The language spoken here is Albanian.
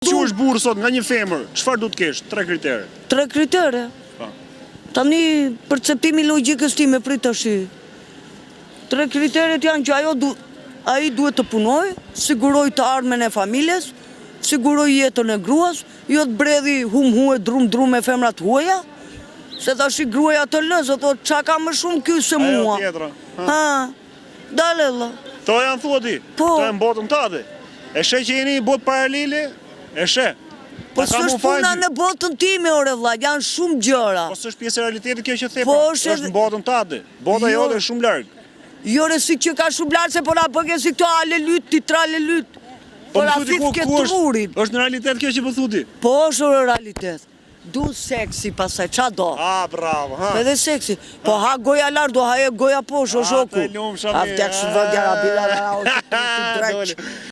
Quhesh burrë sot nga një femër, çfarë duhet të kesh? Tre kritere. Tre kritere? Po. Tani perceptimi i logjikës time prit tashi. Tre kriteret janë që ajo du, ai duhet të punojë, sigurojë të ardhmen e familjes, sigurojë jetën e gruas, jo të bredhi hum hu e drum drum me femra të huaja, se tashi gruaja të lë, se thotë ça ka më shumë ky se Ajo mua. tjetra. Ha. Ha. Dale vlla. Këto janë thua ti? Po. Këto janë botën tate. E sheh që jeni një botë paralele? E sheh. Po Ta kam s'është unë fajin puna ty. në botën time ore vlla, janë shumë gjëra. Po s'është pjesë e realitetit kjo që the Po pra. është Është në botën tate. Bota Jo. jote është shumë larg. Jo re si që ka shumë larg se po na bëke si këto alelyt, ti tralelyt. Po më na thu ti ku fitke ku është trurin. është në realitet kjo që po thu ti? Po është në realitet. Du seksi pastaj, ça do? Ah, bravo, ha. Edhe seksi. Po ha goja lart, do haje goja poshtë, o Ah, shoku. të lumsha A mi. vdeksh vëndja rabila, ra, o të Dole. dreq.